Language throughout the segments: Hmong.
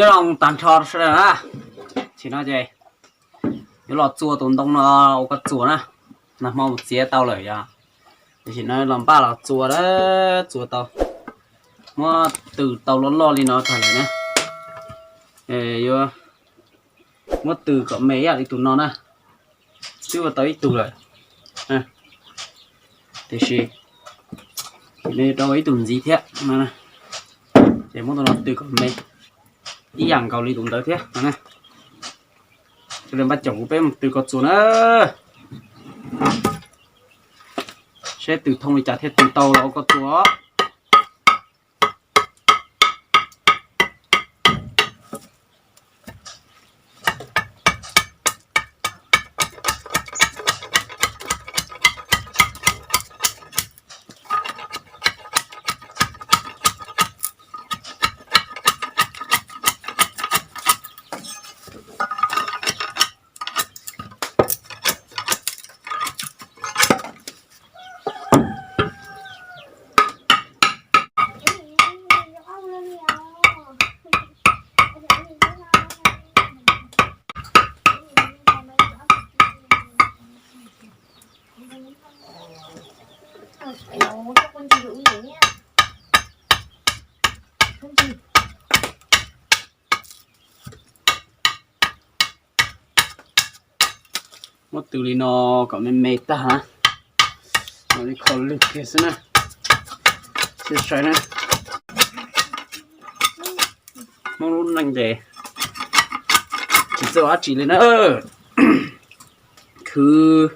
Nyob zoo tag nrho sawv daws na, tam sim no ces yuav los txua tus ntoo no ua koj txuas na. Nag hmo mus txiav tau lawm yog, tam sim no los npaj los txua, txua tau, muab tws tau loj loj li no tag lawm na. Yuav muab tws kom me ib yam li tus no na, twb ua tau ib tug lawm, tiam sis nws rau ib tug ntxiv thiab no, ces muab tus no tws kom me ib yam nkaus li tus ntawd thiab no. Sawv daws npaj caum kuv peb mus tws koj txuas na, seb tws thoob li cas thiaj tws tau los ua koj txuas. Muab tws li no kom me me tag na, mam li kho lwg kiag xwb na. Sib sai na, Hmoob lub neej ces tsis txawj dab tsi li na. Khwv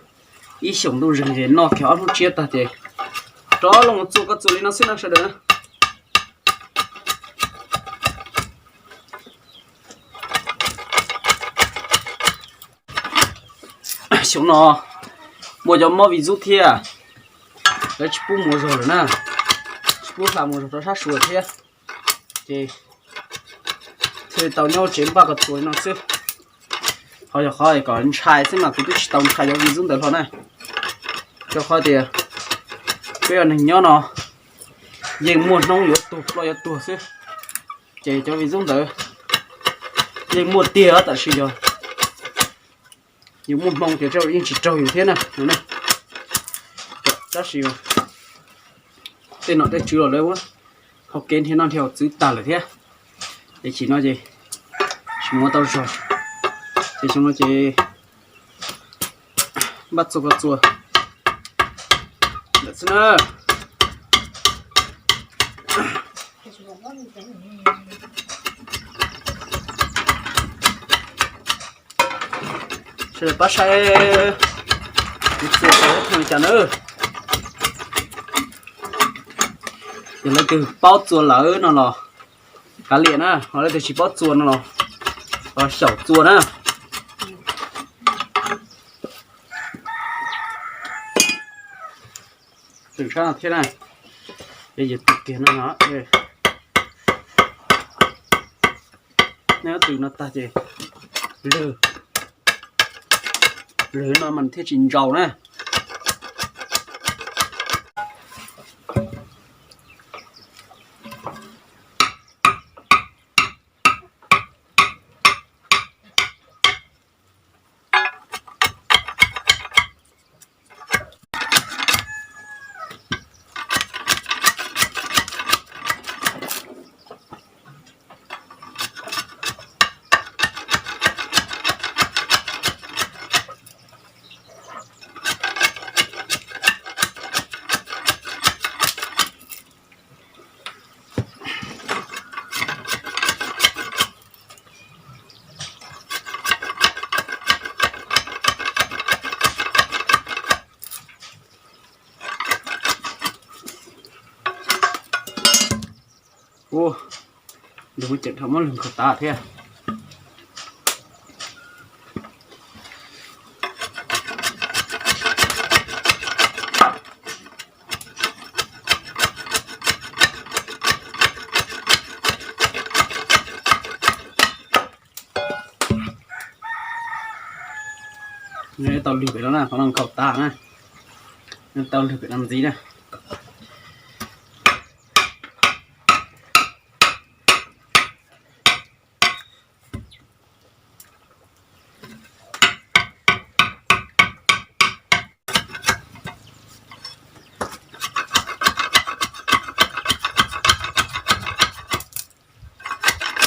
ib xyoos ntuj zeeg ces noj kiag ob hnub tshiab tag ces rov los txua koj txuas li no xwb no sawv daws na. Xyoo no muaj cov mob virus thiab, lawv tsis pub mus zog lawm na, tsis pub hla mus zog rau sab Suav thiab, ces thiaj li tau nyob tsev npaj koj txuas li no xwb. Ho yog qhov kom ntshai xwb mas kuv twb tsis tau ntshai cov virus ntawd hlo na, rau qhov tias peb ua neeg nyob no yeej muaj hnub yuav tuag ploj yuav tuag xwb, ces cov virus ntawd yeej muaj tiag, tab sis yog yus muaj hmoo ces yeej tsis raug yus thiab na. Tab sis tej nom tej tswv los lawv ua hauv kev nrhiav noj nrhiav haus txwv tag lawm thiab, ces tam sim no ces tsis mus ua tau zog, ces xyoo no ces npaj txua koj txuas lawm xwb na. Sawv daws pab saib kuv txua tau ib thooj li cas na. Yog leej twg paub txua lawm no los kav liam na, ho leej twg tsis paub txua no los xyaum txua na. Tws sab no thiab na, ces yus tws kiag no no. Nej tws no tag ces lwg, lwg no mas thiaj tsis ntsaus na. Ua, lwg muab ceem dhau muab lwg nkhaus tav thiab. Tau lwg pem no na, qhov no nkhaus tav na, tau lwg pem no ntxiv na.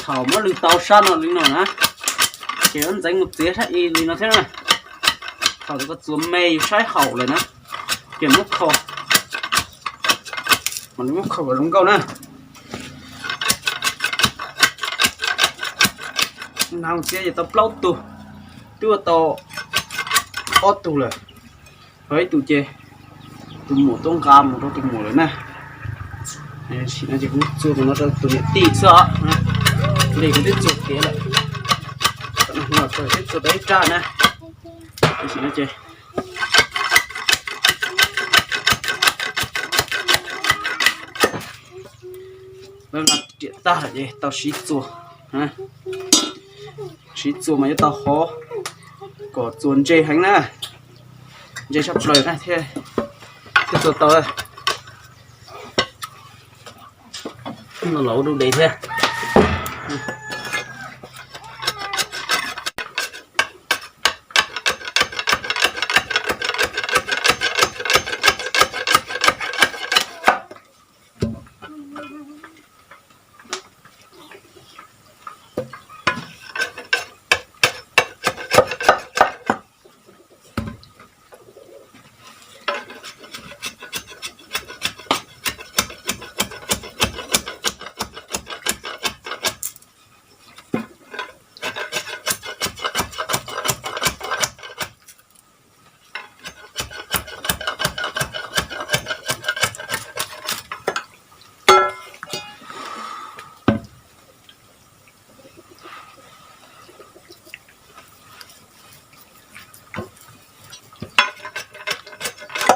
Thaum muab lwg tau sab no li no na, ces yuav ntxeev mus txiav sab ib li no thiab na. Thaum koj txuas me yus saib haum lawm na, ces muab kho, mam li muab kho kom zoo nkauj na. Nag txiav ces tau plaub tug, twb ua tau ob tug lawm. Ho ib tug ces tus muam tuaj nqa mus rau tus muam lawm na. Tam sim no ces kuv txua tus no rau tus niam tij xwb os. Li kuv twb txua tiav lawm, tam sim no txua tau ib raj na. Tam sim no ces lawv no riam tag lawm ces tau siv txua, siv txua mas yuav tau hov kom txua ntse heev na, ntse tshaj plaws na thiaj, thiaj txua tau. Los ua dub dev thiab.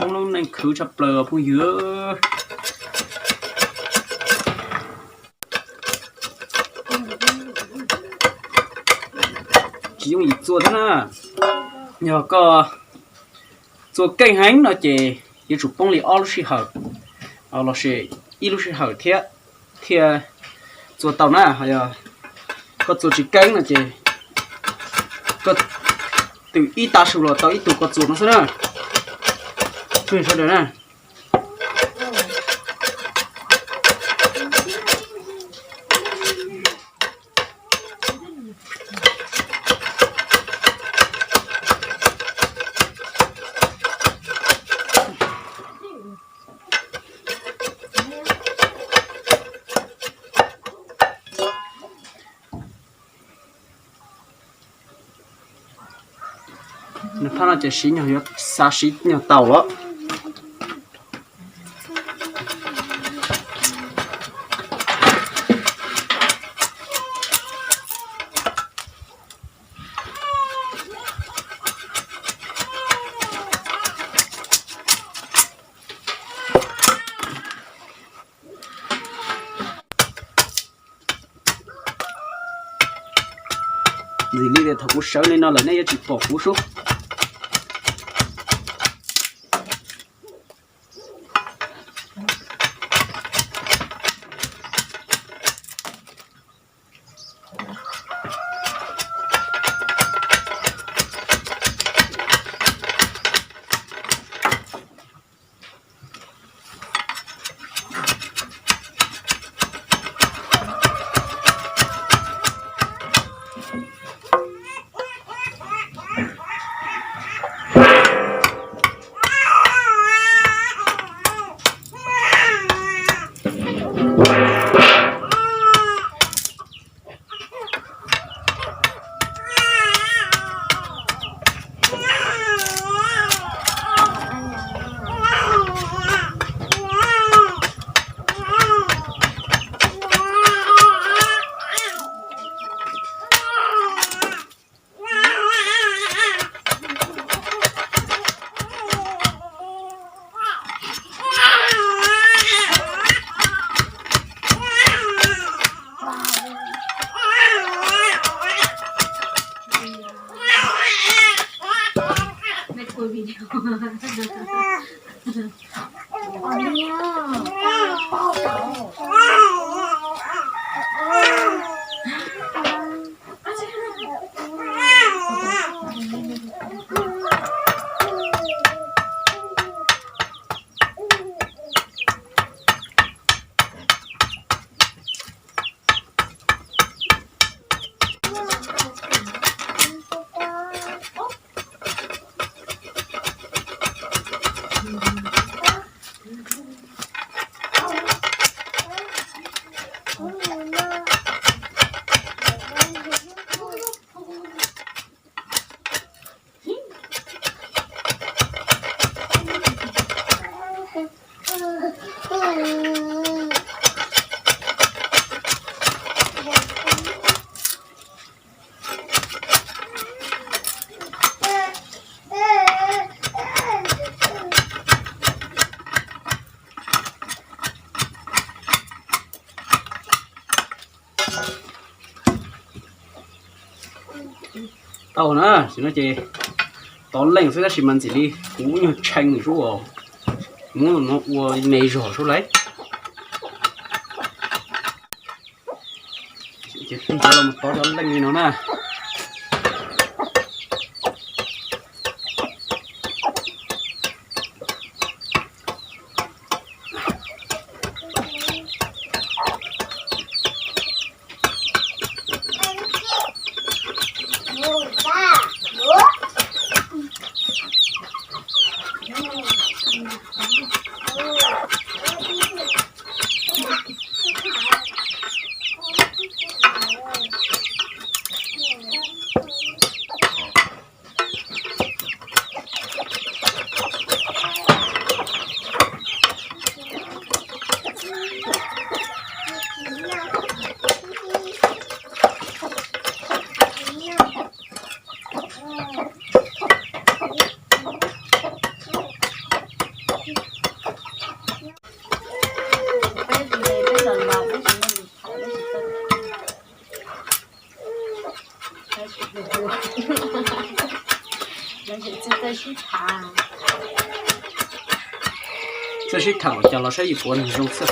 Hmoob lub neej khwv tshaj plaws os phooj ywg. Tsis yooj yim txua thiab na. Yog koj txua keej heev no ces yuav tsum poob li ob lub sij hawm, los sis ib lub sij hawm thiab thiaj txua tau na. Ho yog koj txua tsis keej no ces koj twb ib tav su los tau ib tug koj txua no xwb na. Sawv daws na. Nws phab no ces siv nyog yuav xav siv nyog tau los. Ntxim li tias thaum kuv sawv li no lawm nej yuav tsis pom kuv sub. Tau na, tam sim no ces tov leej xwb tab sis mas ntxim li kuv nyuag tshee sub, muab no ua me zog sub lauj. Ces tig cov los tov cov leej li no na. Txawj sib tham ua cas los saib yus puav nws zoo xwb.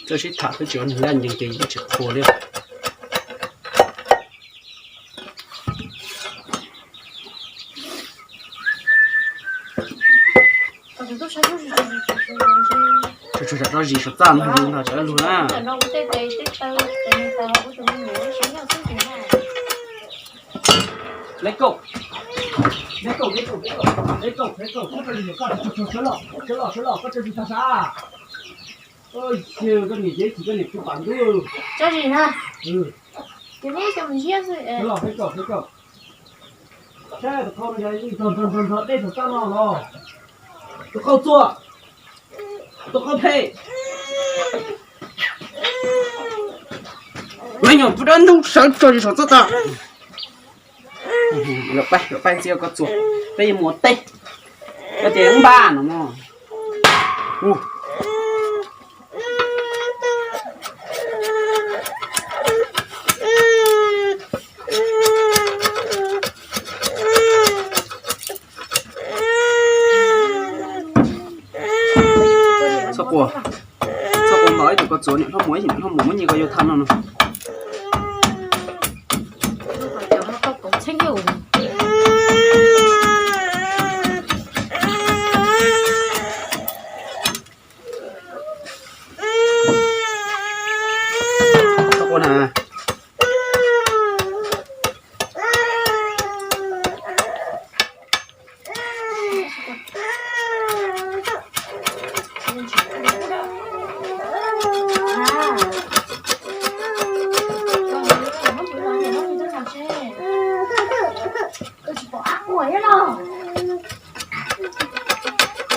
Txawj sib tham twb tsis ua nws laj ncees ces yeej tsis qhuas li. Tsuas tsuas tsam rau zis saum txaj no yus nrog tsam lug na. Let go. Let go, let go, let go. Let go, let go. Koj tso zis saum txaj, sawv los, sawv los, sawv los, koj tso zis tag sab. Ua cas koj niam ces chim koj niam pw pam ntub. Tso zis na. Ces neb coj mus ziab xwb. Sawv los, let go, let go. Saib tus qau no yog nrog nrog nrog dej saum txaj no los. Tus qau txuas. Tus qau phem. Me nyuam pw dab ntub sawv tso zis saum txaj tas. Lawm pab, lawm pab ntxiv koj txuas, peb yuav mus ua teb. Koj tias npaj no mog. Txhob quaj, txhob quaj npaum ib tug koj txuas niam hlob muam ib niam hlob muam muab nyiaj koj yuav tham no no.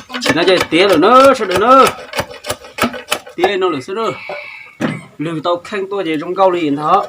Tam sim no ces tiav lawm na sawv daws na. Tiav no lawm xwb na. Lwg tau kheej tuaj ces zoo nkauj li ntag.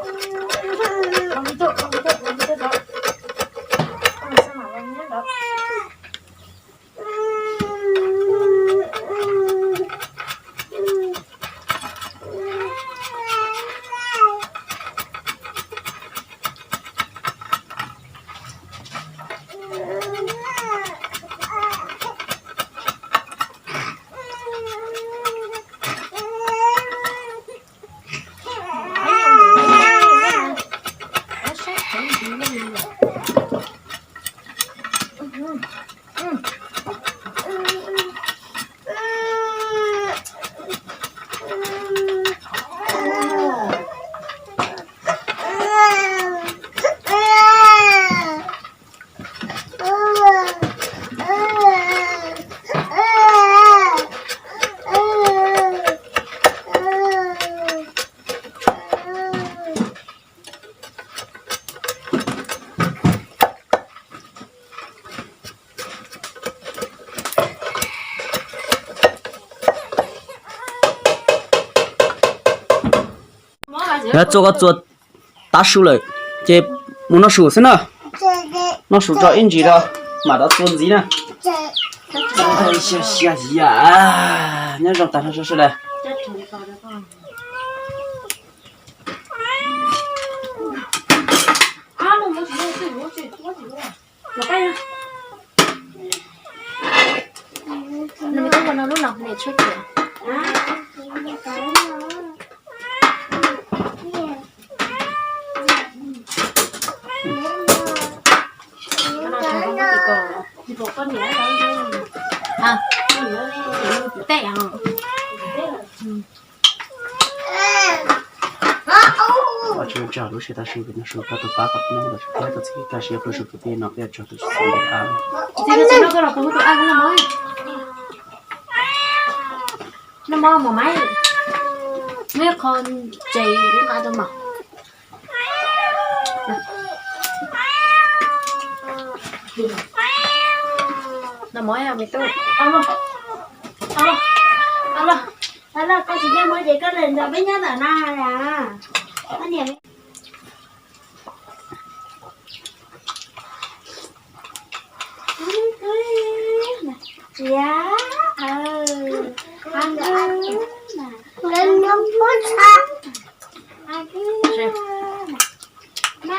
Txua koj txua tav su lawm, ces mus noj su xwb na. Noj su tso ib ntsis rau mam rov txua ntxiv na. Nyob zoo tag nrho sawv daws. Nws me tub ua no lub no niam tshuab kiag. Tej. Ua tsaug lub sij hawm tam sim no, sawv daws tau pab kom peb tau txhib kaj siab rau sawv daws tej no, peb tsaug tus txiv ntawm a. Noj mov mos maiv, neb qho tsev nqa rau mom. Noj mov me tub. Los, koj tsis noj mov ces koj lawm nrog peb nyob ntawm na. Niam.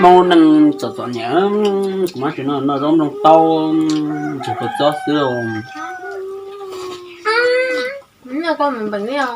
Hmoob neej txom txom nyem, kuv mam tsis noj, noj zaub nplooj taub, ntsuag kua txob xwb. Noj koj mus npeem li os.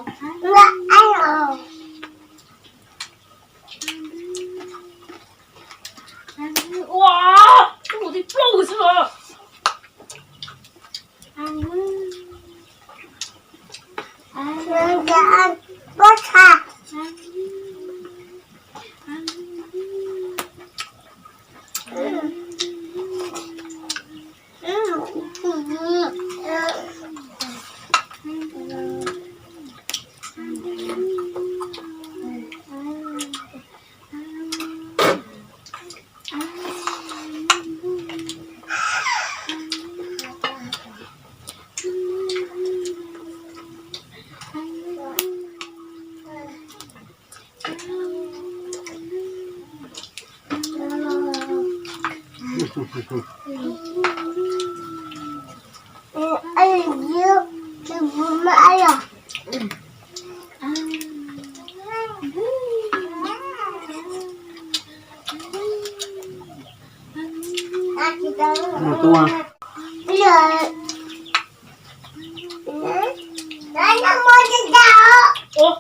Ua,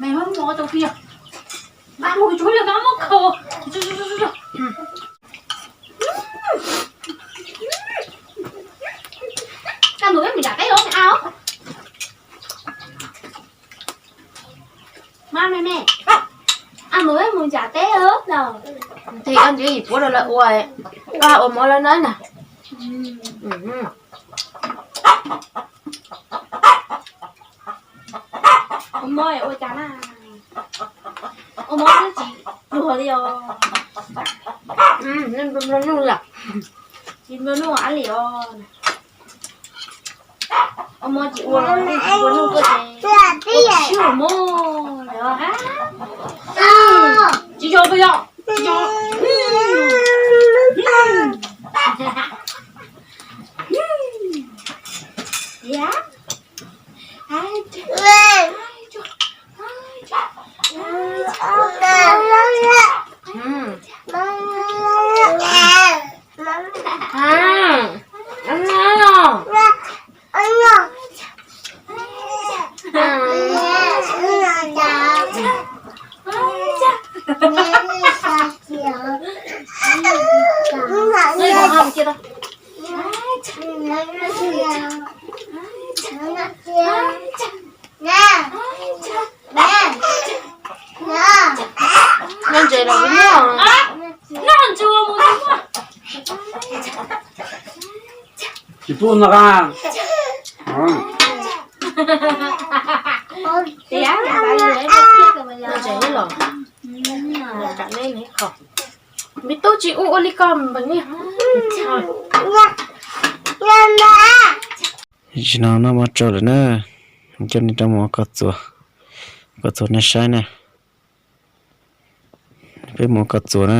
mej muab mov rau tiag. Mas mus tsuav li mas muab khaws. Koj mus peb mus nram teb os, a. Mas me me, a, mus peb mus nram teb os. Tes koj ntxiv yim puab rau lawv ua, koj ua mov lawv na na. Ua mov ua cas na? Ua mov twb tsis pluag li os. Tsis nplua nuj ab li os. Ua mov tsis ua, tsis nplua nuj tuaj ces ua tsis sib ua mov. Tsis yog puas yog? Tsis yog. Noj ntses los kuv muaj. Tsis pub no a. Noj ntses los. Me tub tsis ua ua li koj npeeg li. Tam sim no noj mov tsau lawm na, coj nej rov mus ua koj txuas, koj txuas nej saib na. Peb mus ua koj txuas na.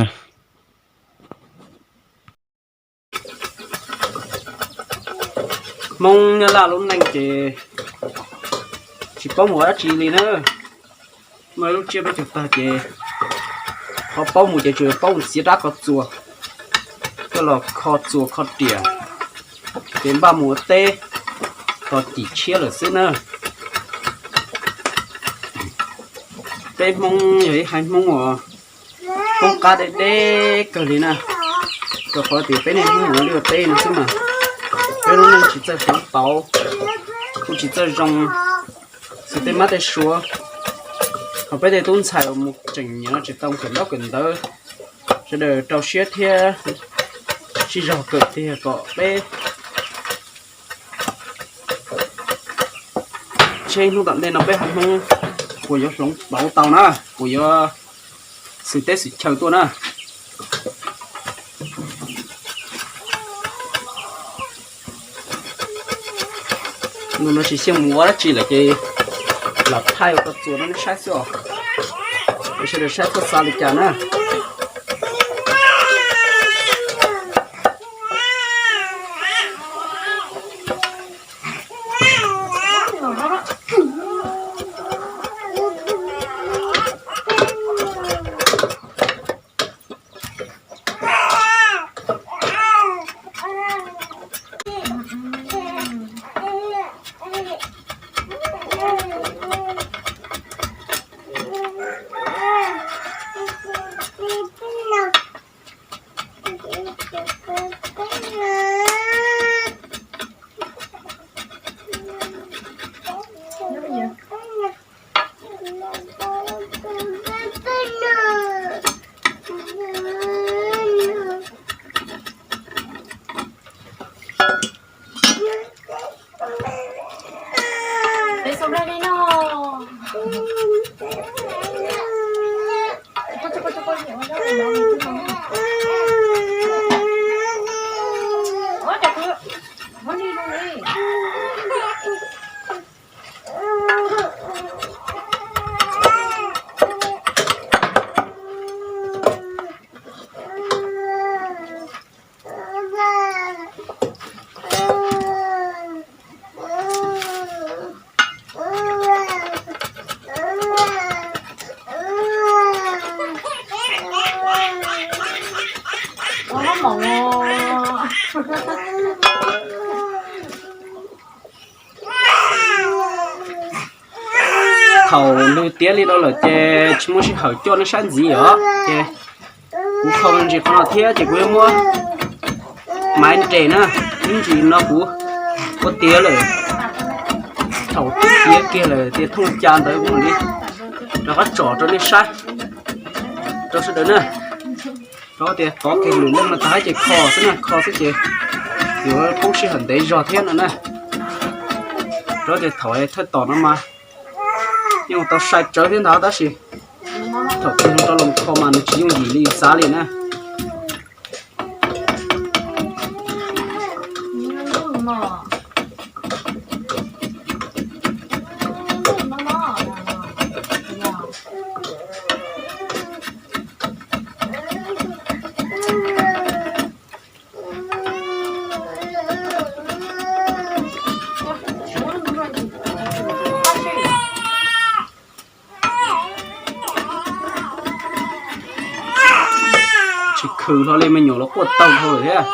Hmoob nyob laj lub neej ces tsis paub mus ua dab tsi li na. Muaj lub tsiab peb caug tag ces qhov paub mus ces tsuas paub mus txiav rab koj txuas. coj los kho txuas kho riam, ces npaj mus ua teb tau cim tshiab lawm xwb na. Peb Hmoob yog ib haiv Hmoob uas poob qab deb deb kawg li na, rau qhov tias peb niaj hnub mus ua liaj ua teb no xwb mas peb lub neej tsis txawj hloov pauv, kuj tsis txawj zoo, xws tej mab tej suav. Ho peb tej tub ntxhais uas mus tseem nyiam no tsis tau kawm ntaub kawm ntawv, sawv daws rau siab thiab sib zog kawm tiag kom peb tsheej hnub tom ntej no peb haiv Hmoob puas yuav hloov pauv tau na, puas yuav xwm teb xwm chaw tuaj na. Ntu no tsis xyeej mus ua dab tsi lawm ces lam thaij ua tau txuas rau nej saib xwb os. Sawv daws saib tuaj xav li cas na. Thaum nws tiav li no lawm ces tsis muaj sij hawm coj nej saib ntxiv os. Ces kuv kho me ntsis qhov no thiab ces kuv yuav muab maiv nres na, ib ntsis no kuv ua tiav lawm. Thaum twb tiav kiag lawm tias thooj ca ntawd kuv mam li rov qab tsom rau nej saib rau sawv daws na. Rau tias tov kiag lwm leej no tag ces kho xwb na, kho xwb ces yuav poob sij hawm ntev zog thiab no na. Rau tias thaum thawj tom no mas yeej tau sai tsawv thiab ntag tab sis thaum twg rau los kho mas nws tsis yooj yim li xav li na. Tsis khwv hlo li, me nyuam los quaj taug dhau lawm thiab.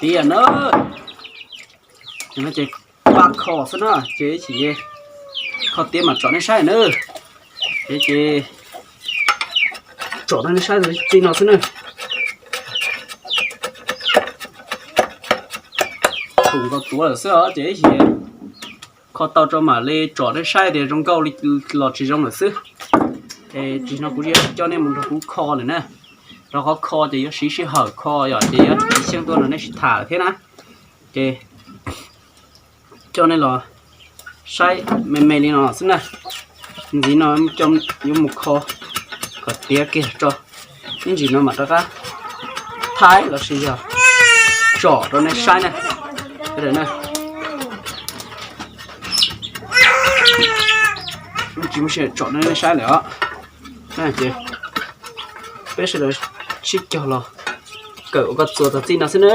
Tiag na, no ces npaj kho xwb na, ces ib chim kho tiav mam tsom nej saib na. Ces, ces tsom rau nej saib txij no xwb na. Thaum nkaus tuav lawm xwb os, ces ib chim kho tau rau mam li tsom nej saib tias zoo nkauj li los tsis zoo lawm xwb. Es tsis no kuv yuav coj nej mus nrog kuv kho lawm na. Rau qhov kho ces yuav siv sij hawm kho yom, ces yuav tsis xyeej tuaj nrog nej sib tham thiab na. Ces coj nej los saib me me li no xwb na. Ntxiv no yuav mus kho kom tiav kiag tso, ib ntsis no mam rov qab thaij los sis yog tsom rau nej saib na. Tsis muaj sij hawm tsom rau nej saib lawm os. Ces peb sawv daws sib cog los kawm ua koj txuas txog txij no xwb na.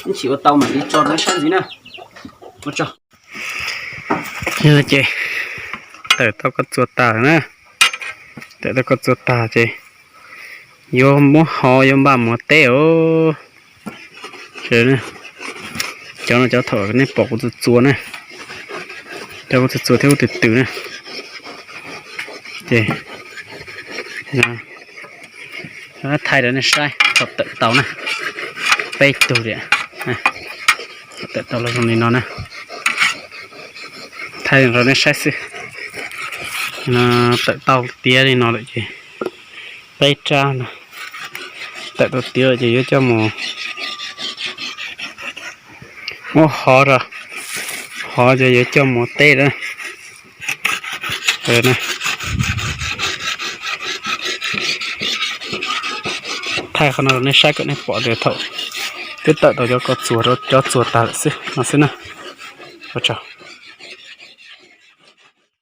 Ib chim ua tau mam li tso rau nej saib ntxiv na. Ua tsaug. Ces tawm tau koj txuas tag na. Tawm tau koj txuas tag ces yuav muab hov yuav npaj mus teb os. Cov no cov thaum nej pom kuv txuas txuas na, cov kuv txuas txuas thiab kuv twm twm na. Ces thaij rau nej saib thaum tawm tau na, peb tug tiam, thaum tawm tau los zoo li no na. Thaij rau nej saib xwb. Tawm tau tiav li no lawm ces peb rab no tawm tau tiav lawm ces yuav coj mus muab hov rau, hov ces yuav coj mus teb lawm. Thaij qhov no rau nej saib kom nej pom tias thaum twb tawm tau cov koj txuas rau cov txuas tag lawm xwb no xwb na. Ua tsaug.